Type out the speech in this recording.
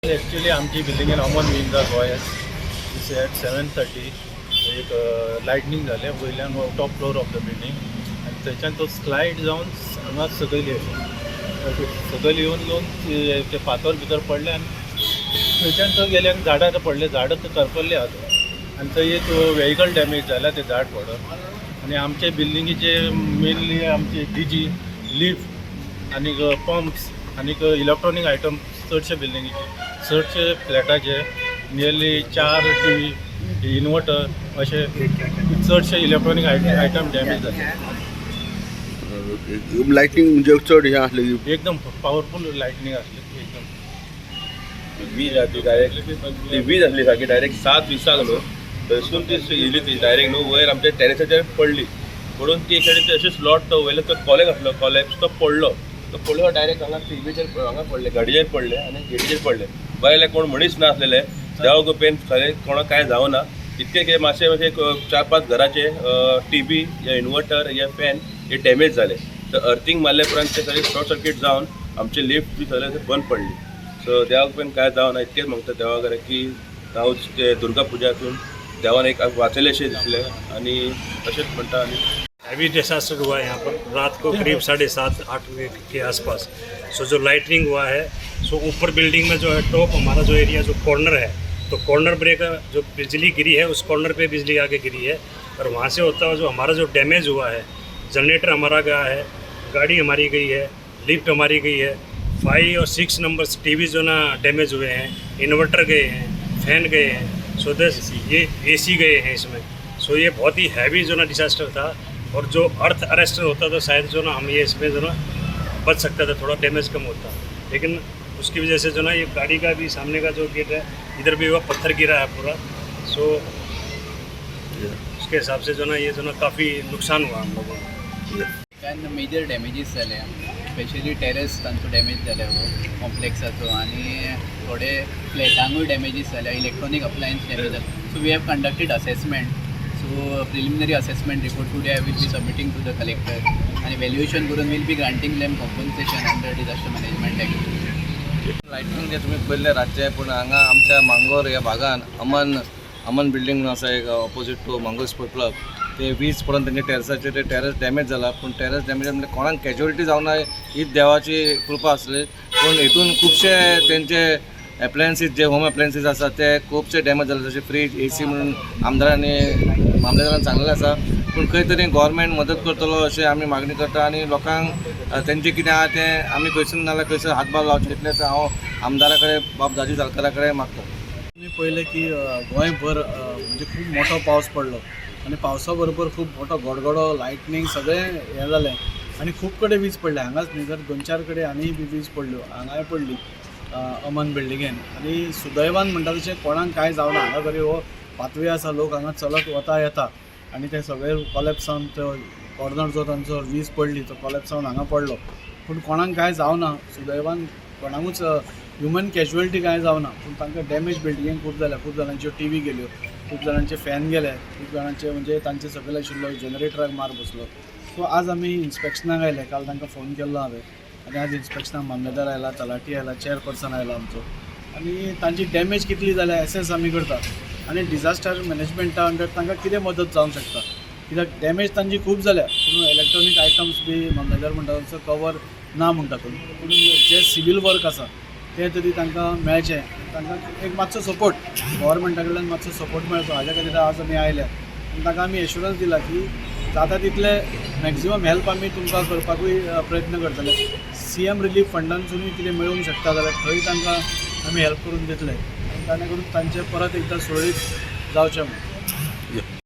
Actually आमची बिल्डिंगेन अमन Vinda Goa eight 7:30 एक lightning जालें वयल्यान top floor of the building आनी थंयच्यान तो स्लायड जावन हांगा सकयल येयलो. सकयल येवन येवन ते फातर भितर पडले आनी थंयच्यान तो गेले आनी झाडां पडले, झाडां तर करपल्ले आहा आनी थंय एक वेहिकल डॅमेज जाला ते झाड पडून. आनी आमचे बिल्डिंगेचे मेनली आमचे डीजी, लिफ्ट आनीक पंप्स आनीक इलेक्ट्रॉनीक आयटम चडशे बिल्डिंगेचे, चडशे फ्लॅटाचे नियरली चार टीवी, इन्वर्टर अशे चडशे इलेक्ट्रॉनीक आयटम डॅमेज जाले. लायटींग म्हणजे चड हें आसलें? एकदम पावरफूल लायटनींग आसली एकदम. वीज आसली डायरेक्ट, ती वीज आसली सारकी डायरेक्ट 7:20 न्हू, थंयसून ती येयली, ती डायरेक्ट न्हू वयर आमच्या टेरेसाचेर पडली. पडून ती एक सायडीन अशें स्लॉट तो वयलो तो कॉलेज आसलो, कॉलेज तो पडलो. तो पडलो डायरेक्ट हांगा टिवीचेर, हांगा पडले, गाडयेचेर पडले आनी गेटीचेर पडले. बरें जालें कोण मनीस नासलेले. देवा कृपेन सगळें कोणाक कांय जावना. इतकें कितें मातशें मातशें एक चार पांच घराचे टीवी या इन्वर्टर या फॅन हे डॅमेज जाले. तर अर्थिंग मारल्या उपरांत ते सगळे शॉर्ट सर्कीट जावन आमचे लिफ्ट बी सगळे बंद पडली. सो देवा कृपेन कांय जावना, इतकेंच मागता देवा कडेन की हांव ते दुर्गा पुजातून देवान एक वाचयलें अशें दिसलें आनी तशेंच म्हणटा आनी हैवी डिसास्टर हुआ है यहाँ पर रात को करीब 7:30-8 बजे के आसपास. सो जो लाइटनिंग हुआ है, सो ऊपर बिल्डिंग में जो है, टॉप हमारा जो एरिया, जो कॉर्नर है, तो कॉर्नर ब्रेक जो बिजली गिरी है, उस कॉर्नर पे बिजली आके गिरी है और वहाँ से होता हुआ जो हमारा जो डैमेज हुआ है, जनरेटर हमारा गया है, गाड़ी हमारी गई है, लिफ्ट हमारी गई है, 5 और 6 नंबर टीवी जो ना डैमेज हुए हैं, इन्वर्टर गए हैं, फैन गए हैं, सो दस ये एसी गए हैं इसमें. सो ये बहुत ही हैवी जो ना डिसास्टर था और जो अर्थ अरेस्टर होता तो शायद जो ना हम ये इसमें जो ना बच सकता था, थोड़ा डैमेज कम होता. लेकिन उसकी वजह से जो ना ये गाड़ी का भी सामने का जो गेट है, इधर भी वह पत्थर गिरा है पूरा. सो उसके हिसाब से जो ना ये जो ना काफ़ी नुकसान हुआ हम लोगों को. कारण मेजर डॅमेजीस जाले, स्पेशली टेरस तांचो डॅमेज जाले हो कॉम्प्लेक्साचो आनी थोडे फ्लॅटांकूय डॅमेजीस जाल्या, इलेक्ट्रॉनीक अप्लायन्स डॅमेज जाले. So we have conducted assessment, so preliminary assessment report today I will be submitting to the collector आनी व्हॅल्युएशन करून will be granting them compensation under Disaster Management Act. Lightning जे तुमी पळयल्लें रातचें, पूण हांगा आमच्या मांगोर ह्या भागान अमन अमन बिल्डींग म्हणून आसा एक, opposite to Mangor sport club, ते वीज पडून तेंच्या टेरसाचेर ते टेरस डॅमेज जाला. पूण टेरस डॅमेज म्हणजे कोणाक कॅज्युअलिटी जावना हीच देवाची कृपा आसली. पूण हितून खुबशे तेंचे एप्लायन्सीस, जे होम एप्लायन्सीस आसा, ते खुबशे डॅमेज जाले, जशे फ्रीज, एसी. म्हणून आमदारांनी, मामलेदारान सांगलेलें आसा, पूण खंय तरी गोवोरमेंट मदत करतलो अशें आमी मागणी करता आनी लोकांक तेंचें कितें आहा तें आमी खंयसून नाजाल्यार खंयसर हातभार लावचें, इतलेंच हांव आमदारा कडेन, बाब दाजी झालकरा कडेन मागता. तुमी पळयलें की गोंयभर म्हणजे खूब मोठो पावस पडलो आनी पावसा बरोबर खूब मोठो गडगडो, लायटनींग सगळें हें जालें आनी खूब कडेन वीज पडली. हांगाच न्ही तर दोन चार कडेन आनी बी वीज पडल्यो. हांगाय पडली अमन बिल्डिंगेन आनी सुदैवान म्हणटा तशें कोणाक कांय जावना. हांगा तरी हो पाथवे आसा, लोक हांगा चलत वता येता आनी ते सगळे कॉलेप्स जावन, तो कॉर्नर जो तांचो वीज पडली तो कॉलेप्स जावन हांगा पडलो, पूण कोणाक कांय जावना सुदैवान. कोणाकूच ह्युमन कॅज्युअलिटी कांय जावना, पूण तांकां डॅमेज बिल्डिंगेक खूब जाल्या. खूब जाणांच्यो टीवी गेल्यो, खूब जाणांचे फॅन गेले, खूब जाणांचे म्हणजे तांचे सकयल आशिल्लो जनरेटराक मार बसलो. सो आज आमी इन्स्पेक्शनाक आयले. काल तांकां फोन केल्लो हांवें आनी आज इन्स्पेक्शनाक मामलेदार आयला, तलाठी आयला, चेअरपर्सन आयला आमचो आनी तांची डॅमेज कितली जाल्या एसेस आमी करता आनी डिझास्टर मॅनेजमेंटा अंडर तांकां कितें मदत जावंक शकता, कित्याक डॅमेज तांची खूब जाल्या. पूण इलेक्ट्रॉनीक आयटम्स बी मामलेदार म्हणटा तसो कवर ना म्हणटा तुमी, पूण जे सिवील वर्क आसा तें तरी तांकां मेळचें. तांकां एक मातसो सपोर्ट, गव्हर्मेंटा कडल्यान मातसो सपोर्ट मेळचो हाज्या खातीर आज आमी आयल्या आनी तांकां आमी एश्युरन्स दिला की जाता तितले मॅक्झिमम हेल्प आमी तुमकां करपाकूय प्रयत्न करतले. सीएम रिलीफ फंडांतसूनय कितें मेळूंक शकता जाल्यार थंय तांकां आमी हेल्प करून दितले आनी ताणें करून तांचें परत एकदां सुरळीत जावचें म्हूण.